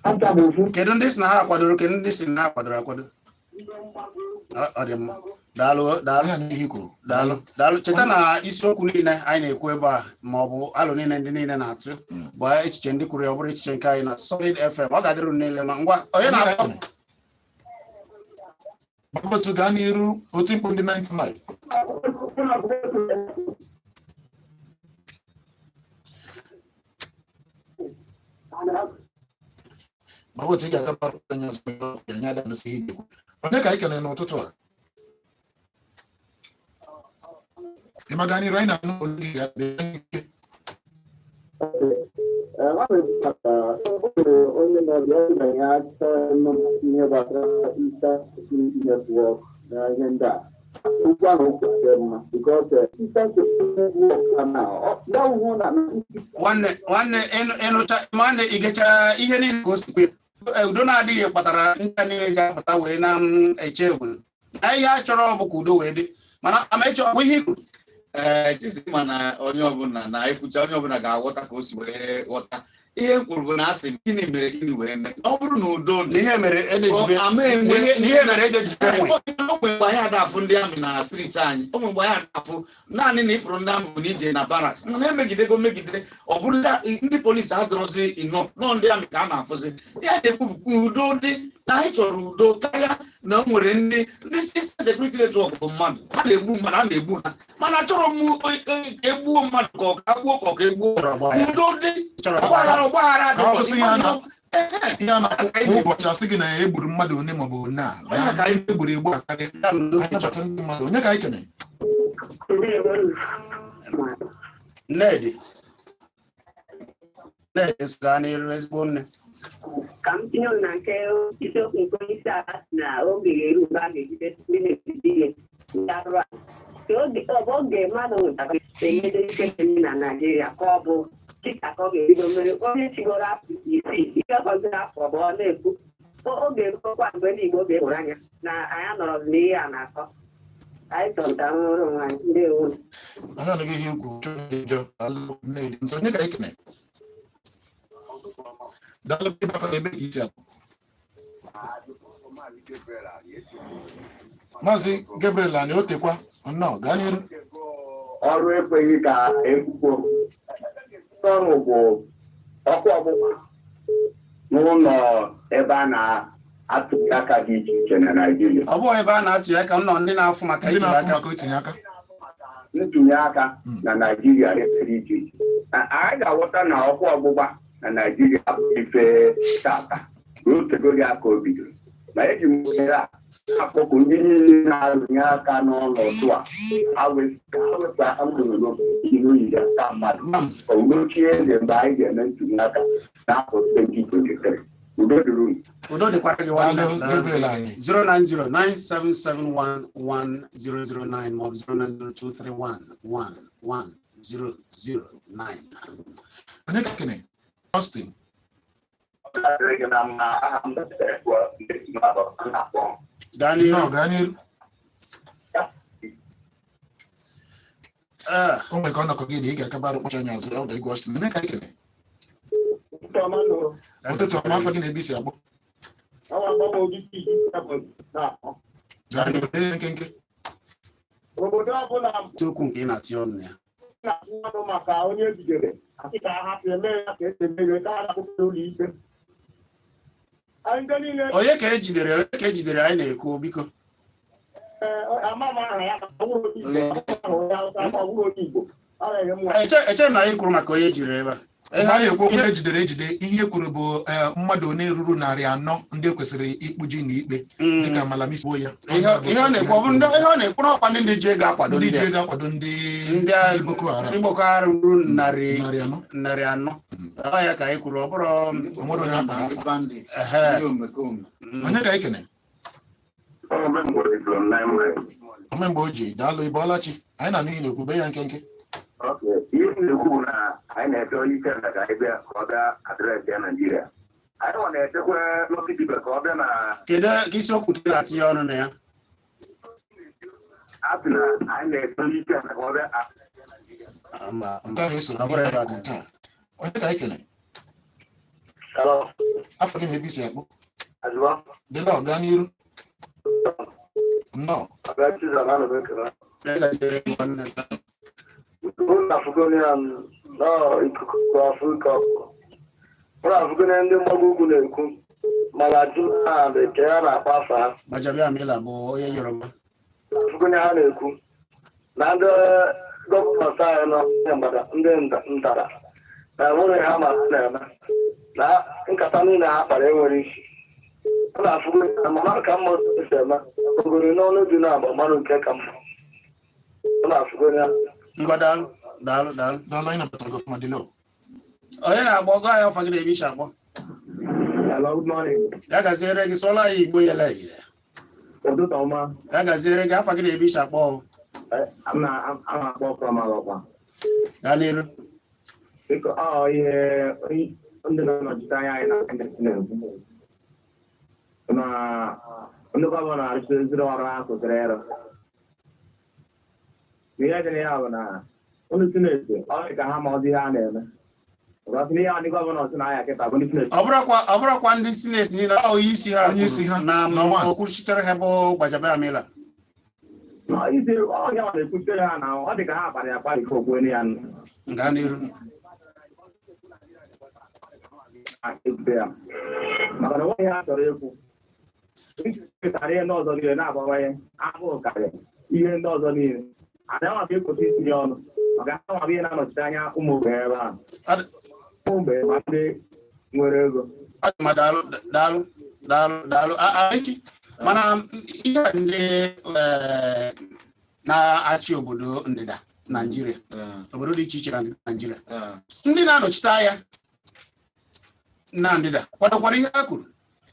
ha ncha bụ ofu. Kedu ndị si na ha kwadoro? Kedu ndị si na ha kwadoro akwado? Ọ dị mma, daalụ, daalụ. Ya na ihe i kwuru. Daalụ, daalụ. Cheta na isiokwu niile anyị na-ekwu ebe a ma ọ bụ alụ niile ndị niile na-atụ bụ echiche ndị kwuru ya, ọ bụrụ echiche nke anyị na Solid FM. Ọ ga-adịrị unu niile ma ngwa onye na-akpọ. Otu gaa n'iru, otu mkpu ndị 99. Baba otu ị ga-agaba onye ọzọ ya nye ada n'osi ihe ị ga-ekwu. Onye ka anyị kelere n'ụtụtụ a? Ịma, gaa n'iru, anyị na-anụ olu gị, ya bee ike. Ee, ọ na-ekwu maka o nwere onye na-abịa, ọ na ya chọọ ịnụ ihe gbasara Eastern Security Network na ihe ndị a. Okwu ahụ okwu dị mma because Eastern Security Network na ya hụ na Nwanne, nwanne, ịnụcha, nwanne, ị gechara ihe niile ka o si kwe. Udo na-adịghị kpatara ndị a niile ji apụta wee na m eche obodo na ihe a chọrọ bụ ka udo wee dị, mana Amaechi, ọ bụ ihe i kwuru? Ee, Chizima, na onye ọbụla na-ekwucha, onye ọbụla ga-aghọta ka o si wee ghọta ihe m kwuru bụ na asị m, gịnị mere gịnị wee mee na ọ bụrụ na udo Na dị ihe mere edejibe ama enwe na ihe mere edejibe nwe. O nwere mgbe anyị ada afụ ndị army na street anyị. O nwere mgbe anyị ada afụ naanị na ịfụrụ ndị army bụ na ije na barracks, mana emegidego megide, ọ bụrụ na ndị polisi adọrọzi enough nọ, ndị army ka a na-afụzi. Ya na-ekwu bụ udo dị, na anyị chọrọ udo karịa na o nwere ndị Eastern Security Network bụ mmadụ, ha na-egbu mmadụ, a na-egbu ha, mana achọrọ m ka egbuo mmadụ ka ọ ka gbuo ka ọ ka egbuo. Chọrọ ọgbaghara. Udo dị. Chọrọ ọgbaghara, ọgbaghara. Ka ọ kwụsị ya na Ehe. ihe a na-akpọ kwa ụbọchị, asị gị na e gburu mmadụ one maọbụ one a Onye ka anyị egburu egbu akarị. Ya na udo. Anyị nabata ndị mmadụ. Onye ka anyị kene? Nnedi, Nnedi, gaa n'iru, ezigbo nne. Ka m tinye unu na nke isiokwu nke onye isi ala sị na oge ga-eru mgbe a ga-ejide ndị na-ejide ihe ndị arụ a. Ka oge ọ bụ oge mmadụ nwetara enyede ike dị na Naịjirịa, ka ọ bụ kịta ka ọ ga-ebido mere onye chigoro afọ 6, ihe fọdụrụ afọ bụ ọ na-ekwu oge erukwa mgbe ndị Igbo ga-ewere anya na anyị anọrọzi n'ihe a na-akọ. Anyị chọrọ ka nwere onwe anyị. Ndewo. Anyị anụghị ihe ikwu chọrọ dị njọ. Alụ Nnedi nso, onye ka anyị kene? Daalụ. Ebe afọ ebe ka isi apụ? Maazị Gabriel anyị otekwa, nnọọ, gaa n'iru. Ọrụ ekweghị ka ekwukwo ọrụ bụ ọkụ ọgbụgba n'ụlọ ebe a na-atụli aka dị iche iche na Naịjirịa. Ọ bụghị ebe a na-atụ ya ka m nọ, ndị na-afụ maka ndị ituli na-afụ aka. Maka itinye aka. Ntụnye aka na Naịjirịa ebe dị iche iche. Anyị ga-aghọta na ọkụ ọgbụgba na Naịjirịa abụghị ife tata, ruo otegori aka o bidoro, ma eji m ohere a na-akpọku ndị niile na-arụnye aka n'ọnọdụ a ha wepụ aka mgborogo ihe oyiyi aka mmadụ ka udo chie eze mgbe anyị ga-eme ntụnye aka n'afọ 2023. Udo dịrị unu. Udo dịkwara gị, nwanne. Daalụ, Gabriel anyị. 09097711009 maọbụ 09023111009. Onye ka kene? Austin. Ọ gị na mma. Aha m na-akpọ. Gaa n'ihu. Nnọọ, gaa n'iru. Ee, O nwere ka ọ nọkọ gị na ị ga-akaba arụ kpọcha anya azụ ọda igwe. Austin, onye ka anyị kene? Ụtụtụ ọma. Afọ gị na ebe isi akpọ? Gaa n'iru, ee, nkenke. Obodo ọbụla isiokwu nke ị na-atị ọnụ ya. Na-atụ ọnụ maka onye ejidere, asị ka a hapụ eme ya ka esi eme ya, ka a na-akpụpụ ụlọ ikpe. Anyị ndị niile. Onye ka ejidere? Onye ka ejidere anyị na-ekwu, biko? Ee, ama m aha ya, ma ọ bụrụ onye Igbo, ama m onye Hausa, ma ọ bụrụ onye Igbo. Ọ na-enye m nwa. Eche m na anyị kwuru maka onye ejidere ebe a. Ihe a na-ekwu okwu ejidere ejide, ihe kwuru bụ mmadụ one ruru 400 ndị ekwesịrị ikpuji na ikpe dịka Malami si kwuo ya. Ihe ọ na-ekwu ọ bụ ihe ọ na-ekwu n'ọkwa ndị ji ego akwado ndị ndị ji a. ego akwado ndị ndị ndị Boko Haram. Ndị Boko Haram ruru narị 400. 400. Ọ ya ka anyị kwuru, ọ bụrụ O nwere onye akpara ndị afa. Bandit, Ehe. ndị omekome. Onye ka anyị kene? Omemgbe o ji, daalụ, ịbọọla chi. Anyị na-anụ ihe na-ekwu, be ya nkenke. Ihe m na-ekwu bụ na anyị na-eche onye isi ala ka anyị bịa, ka ọ bịa address ya Naijiria. Anyị nwa na-echekwa Lucky Dube ka ọ bịa na Kedu ka isiokwu nke ị na-atinye ọnụ na ya? A sị na anyị na-eche onye isi ala ka ọ bịa address ya Naijiria. Mba, Nke ahụ esoro ọ bụrụ n'ihe ebe a anyị kwuru taa. Onye ka anyị kene? Afọ gị na ebe isi akpọ? Dịla, ọ gaa n'iru, nnọọ. Ya gaziere gị, nwanne. Ikuku Afrịka ụlọ afụgone ndị mgbago ugwu na-ekwu mana jụ ha nke ha na-akpọ afa ha. Gbajabiamila bụ onye Yoruba. Afụgone ha na-ekwu na ndị governors anyị nọ ndị mgbada ndị ndara na enweghị ha ma ha na-eme na nkata niile ha kpara enwere isi. Ọ na-afụgo ya mana ka mma otu esi eme ogori n'ọnụ dị na-agba mmanụ nke ka mma. Ọ na-afụgo ya. Ngwa, daalụ, daalụ, daalụ. Daalụ, anyị nabatara gị ọfụma, Dilo. Onye na-akpọ, gụọ anyị ọfa gị na ebe ishi akpọ. Hello, good morning. Ya gaziere gị, sụọla anyị Igbo yele ihe. Ụtụtụ ọma. Ya gaziere gị, afa gị na ebe ishi akpọ. M na-akpọ from Alọkwa. Gaa n'iru. Biko, ọ ihe ndị na-anọchite anya anyị na ndị na-ekwu. Na ndị governor arụchiziri ọrụ ha kwesịrị ịrụ. Ihe dị na ya bụ na ndị Senate, ọ dị ka ha ma ọzi ihe a na-eme. Because ihe a ndị governor si na aya kịta bụ ndị Senate. Ọ bụrụkwa ndị Senate niile, ọ onye isi ha Onye isi kwuru ha, na na one. okwuchitere ha bụ Gbajabiamila. Na isi ọ ya na-ekwuchitere ha na ọ dị ka ha kpara ya akparị ka okwu ya. Gaa n'iru. Ekwute ya maka na nweghị ha chọrọ ikwu karịa ihe ndị ọzọ niile na-abawanye agụụ karịa ihe ndị ọzọ niile. Anyị nwa ka ekwesị itinye ọnụ maka ha nwa bụ ihe na-anọchite anya ụmụ ogbenye ebe ahụ, ụmụ ogbenye ma ndị nwere ego. Ọ dị mma, daalụ, daalụ, daalụ, daalụ. Echi mana ihe a ndị na-achị obodo ndịda Naijiria, obodo dị iche iche na ndịda Naijiria, ndị na-anọchite anya na ndịda kwadokwara ihe ha kwuru,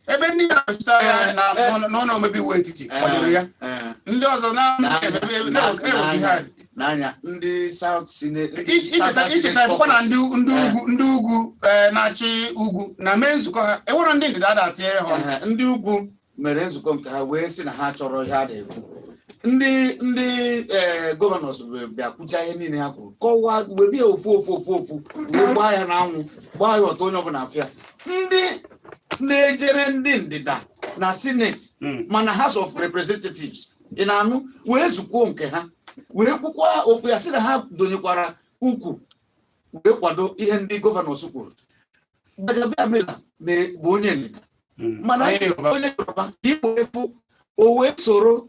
ebe ndị na-anọchite anya na n'ụlọ omebe iwu etiti kwadoro ya, ndị ọzọ na-eweta ihe a. N'anya ndị South Senate. Icheta ịfụkwa na ndị ugwu na-achị ugwu na mee nzukọ ha, enwere ndị ndịda ada atịnyere ha ọnụ. Ndị ugwu mere nzukọ nke ha wee sị na ha chọrọ ihe a na-ekwu. Ndị governors bịa kwucha ihe niile ha kwuru, kọwaa, were ya ofu ofu ofu ofu wee gbaa ya n'anwụ, gbaa ya ọtọ, onye ọbụla afịa. Ndị na-ejere ndị ndịda na Senate mana House of Representatives, ị na-anụ, wee zukwuo nke ha wee kwukwa ofu ya, sị na ha donyekwara ukwu wee kwado ihe ndị governors kwuru. Gbajabiamila bụ onye ndịda mana Onye Yoruba. Onye Yoruba ka ị wee fụ o wee soro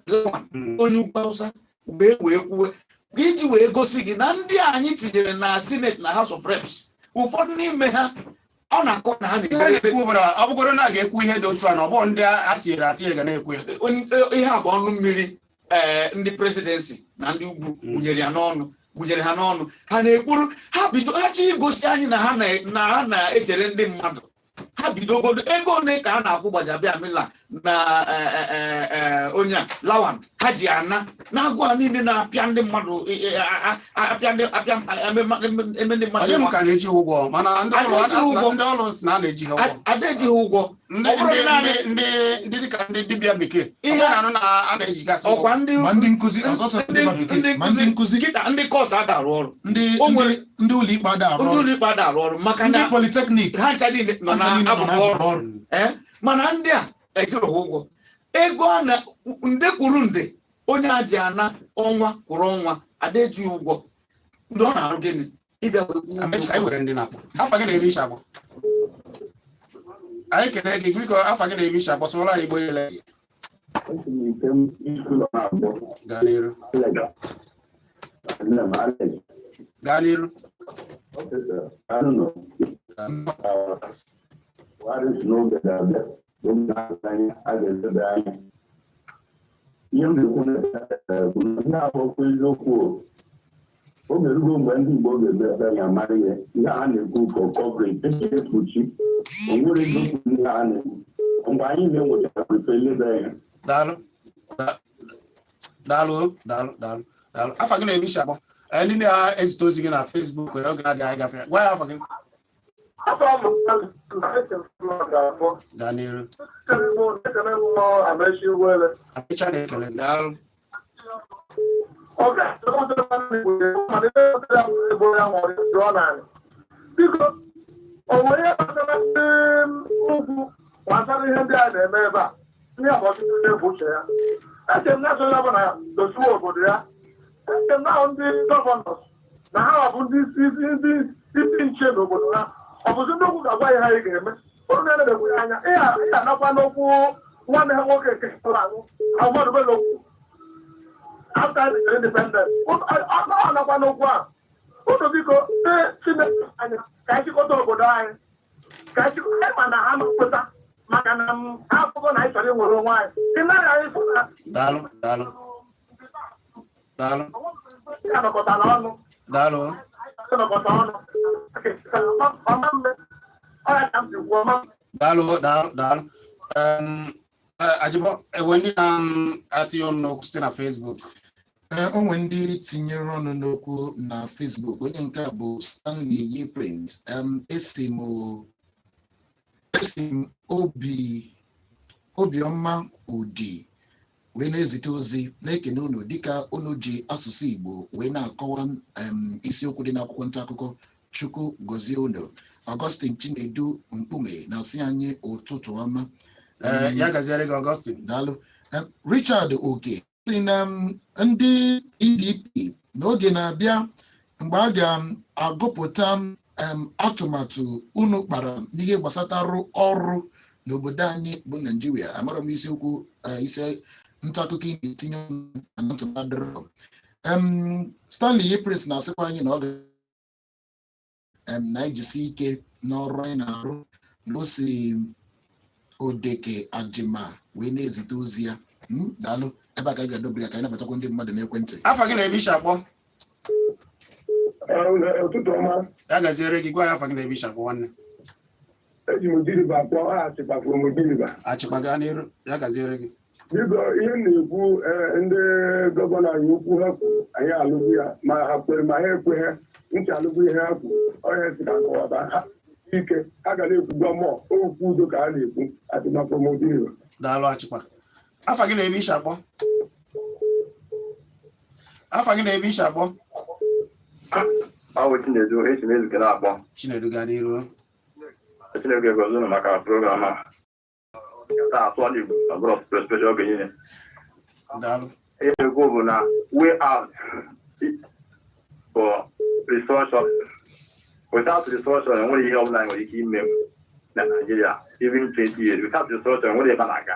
Lawan, onye ugwu Hausa, wee kwuwe iji wee gosi gị na ndị anyị tinyere na Senate na House of Reps, ụfọdụ n'ime ha ọ na-akọ na ha Ihe a na-ekpere na-ekwu bụ na ọ bụgoro na a ga-ekwu ihe dị otu a, na ọ bụrụ ndị a tinyere atinye ga na-ekwu ya. Ihe a bụ ọnụ mmiri ndị presidency na ndị ugwu gbunyere ya n'ọnụ, gbunyere ha n'ọnụ. Ha na-ekwuru ha bido ha chọọ igosi anyị na ha na-echere ndị mmadụ. Ha bidogodo ego ole ka a na-akwụ Gbajabiamila na onye a Lawan ha ji ana na-agụ a niile na-apịa ndị mmadụ, apịa ndị apịa eme ndị mmadụ. Onye m ka na-eji ha ụgwọ, mana ndị A ọrụ na-eji ha ụgwọ. Ndị ọrụ si na a na-eji ha ụgwọ. Ada ejighị ụgwọ. Ndị Ọ bụrụ ndị naanị ndị ndị dịka ndị dibịa bekee Ihe ọ na-anụ na a na-ejigasị ụgwọ. Ọkwa ndị Ma ndị nkụzi ọzọ, ndị ndị bekee, ma ndị nkụzi. Kịta ndị court ada arụ ọrụ. Ndị O nwere ndị ụlọ ikpe ada arụ ndị ọrụ. Ụlọ ikpe ada arụ ọrụ maka ndị na polytechnic ha ncha niile nọ ha ncha niile nọ na abụbọ n'abụbọ ọrụ. ọrụ. Ee, mana ndị a ejiri ha ụgwọ ego a na nde kwuru nde onye a ji ana ọnwa kwụrụ ọnwa ada ejighị ụgwọ ndị ọ na-arụ. Gịnị ịbịa wee kwụọ Amechi, ụgwọ? anyị nwere ndị na-akpọ. Afa gị na-ebe ishi akpọ. Anyị kelee gị, biko, afa gị na-ebe ishi akpọ, sụọla anyị Igbo ele. Esi m ike m isi ụlọ na-abụọ. Gaa n'iru. Alex. Nne m, Alex. Gaa n'iru. Okay, sir. I don't know. Buhari si n'oge ga-abịa, n'oge na-adịghị anya, a ga-eleba anya. Ihe m na-ekwu bụ na ihe ahụ okwu eziokwu o. Oge erugo mgbe ndị Igbo ga-emepe anya mara ihe. Ihe a na-ekwu ka coverage eji ekpuchi. O nwere eziokwu n'ihe a na-ekwu. Mgbe anyị na-enwetara prefe eleba anya. Daalụ. Daalụ, daalụ, daalụ, daalụ. Afa gị na-ebe ishi akpọ. Ee, ndị na-ezite ozi gị na Facebook nwere oge na-adịghị anya gafere. Gwa ya afa gị. Gaa n'iru. Amechi na-ekele gị. Daalụ. Biko, o nwere ihe gbasara ndị ugwu, gbasara ihe ndị a na-eme ebe a, ndị a bụ ọchịchị na-ebu uche ya. Eche m na onye ọbụla dosiwe obodo ya. Eche m na ahụ ndị governors na ha bụ ndị isi, ndị isi nche n'obodo ha. Ọ bụzi ndị ugwu ga-agwa ya ha anyị ga-eme ụrụ na-edebekwu ya anya. Ị ga-anakwa n'okwu nwanne ha nwoke nke nwụrụ anwụ, Ahmadu Bello kwu after independence, ọ nakwa n'okwu a. Unu biko, ndị Chineke anyị, ka anyị chịkọta obodo anyị, ka anyị chịkọta anyị, ma na ha nọpụta maka na m akụkọ na anyị chọrọ inwere onwe anyị. Ị naghị anyị fụ na Daalụ, daalụ, daalụ. Ya nọkọtara ọnụ. Daalụ. Anyị nọkọta ọnụ. Ọma mme. Ọ ya ka m si kwuo ọma. Daalụ, daalụ, daalụ. Ajibọ, enwe ndị na-atinye ọnụ n'okwu site na Facebook? Ee, o nwere ndị tinyere ọnụ n'okwu na Facebook. Onye nke a bụ Stanley Yi Prince. Esi m obi obiọma udi wee na-ezite ozi, na-ekene unu dịka unu ji asụsụ Igbo wee na-akọwa isiokwu dị n'akwụkwọ nta akụkọ. Chukwu gọzie unu. Augustine Chinedu Mkpume na-asị anyị ụtụtụ ọma. Ee, ya gaziere gị, Augustine. Daalụ. Richard Oke si na ndị PDP n'oge na-abịa mgbe a ga-agụpụta atụmatụ unu kpara n'ihe gbasatarụ ọrụ n'obodo anyị bụ Naijiria. Amara m isiokwu isi nta akụkọ ị na-etinye ọnụ na nsogbu adịrọ. Stanley Prince na-asịkwa anyị na ọ ga na-ejisi ike n'ọrụ anyị na-arụ, na o si Odeke Ajima wee na-ezite ozi ya. Daalụ. Ebe a ka anyị ga-adọbiri ya ka anyị nabatakwa ndị mmadụ n'ekwentị. Afa gị na ebe ishi akpọ? Ụtụtụ ọma. Ya gaziere gị. Gwa ya afa gị na ebe ishi akpọ, nwanne. Eji m Ojiriba akpọ, achịkpafuru m Ojiriba. Achịkpa, gaa n'iru, ya gaziere gị. Biko, ihe m na-ekwu, ndị gọvanọ anyị, okwu ha kwuru anyị alụgbu ya, ma ha kwere ma ha ekweghị ntị, alụgbu ihe ha kwuru. Ọhịa si ka akọwata ha ike ha ga na-ekwugwa mmụọ okwu udo ka ha na-ekwu. Achịkpafuru m Ojiriba. Daalụ, Achịkpa. Afa gị na ebe ishi akpọ? Afa gị na ebe ishi akpọ? Ọ bụ Chinedu, esi m Ezuke na-akpọ. Chinedu, gaa n'iru. Chineke gozie unu maka program a. Taa asụọla Igbo na bụrụ special oge niile. Daalụ. Ihe na-ekwu bụ na way out for restructuring. Without restructuring, enwere ihe ọbụla nwere ike ime na Nigeria, even 20 years. Without restructuring, enwere ebe a na-aga.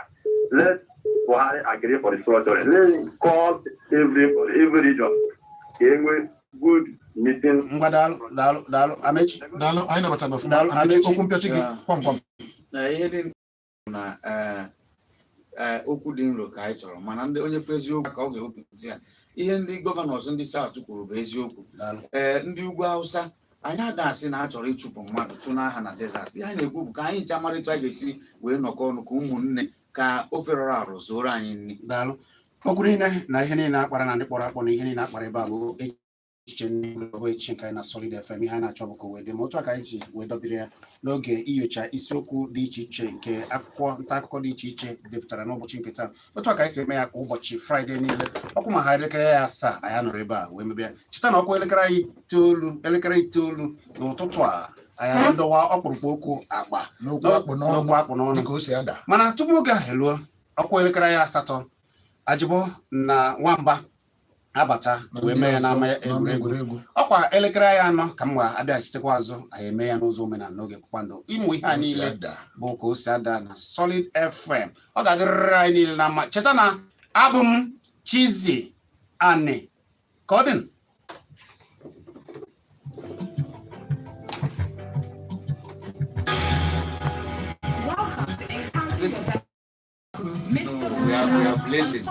Let Buhari agree for restructuring. Let him call every region ka e nwee good meeting. Ngwa, daalụ, daalụ, daalụ, Amechi. Daalụ, anyị nabatara ọfụma. Daalụ, Amechi, Amechi. okwu mpịachi gị kwam kwam. Na ihe dị na ee, okwu dị nro ka anyị chọrọ, mana ndị onye fụ eziokwu ka ọ ga-ewepụta ya. Ihe ndị governors ndị South kwuru bụ eziokwu. Daalụ. Ee, ndị ugwu Hausa, anyị ada asị na a chọrọ ịchụpụ mmadụ tụ n'aha na desert. Ihe anyị na-ekwu bụ ka anyị ncha mara etu a ga-esi wee nọkọ ọnụ ka ụmụnne, ka ofe rọrọ arụ zuoro anyị nri. Daalụ. Okwu niile na ihe niile akpara na ndị kpọrọ akpọ na ihe niile akpara ebe a bụ echiche ndị bụ echiche nke anyị na Solid FM. Ihe anyị na-achọ bụ ka o wee dị ma otu a ka anyị ji wee dọbiri ya n'oge inyocha isiokwu dị iche iche nke akwụkwọ nta akụkọ dị iche iche depụtara n'ụbọchị nke taa. Otu a ka anyị si eme ya kwa ụbọchị Fraịde niile, ọkụ ma ha elekere ya 7, anyị anọrọ ebe a wee mebe ya. Cheta na ọkụ elekere anyị 9, elekere 9 n'ụtụtụ a, anyị adọwa ọkpụrụkpụ okwu akpa n'okwu akpụ n'ọnụ. N'okwu akpụ n'ọnụ. Dịka o si ada. Mana tupu oge ahụ eluo, ọkụ elekere anyị 8, Ajịbọ na Nwamba abata wee mee ya n'ama egwuregwu. Egwuregwu. Ọkwa elekere anyị 4 ka m ga-abịaghachitekwa azụ, anyị eme ya n'ụzọ omenala n'oge kpakpando. Ịmụ ihe a Ka o si niile ada. bụ ka o si ada na Solid FM. Ọ ga-adịrịrị anyị niile na mma. Cheta na abụ m Chizzy Ani. Ka ọ dị. Welcome to Encounter Your Destiny. Mr. We are blazing.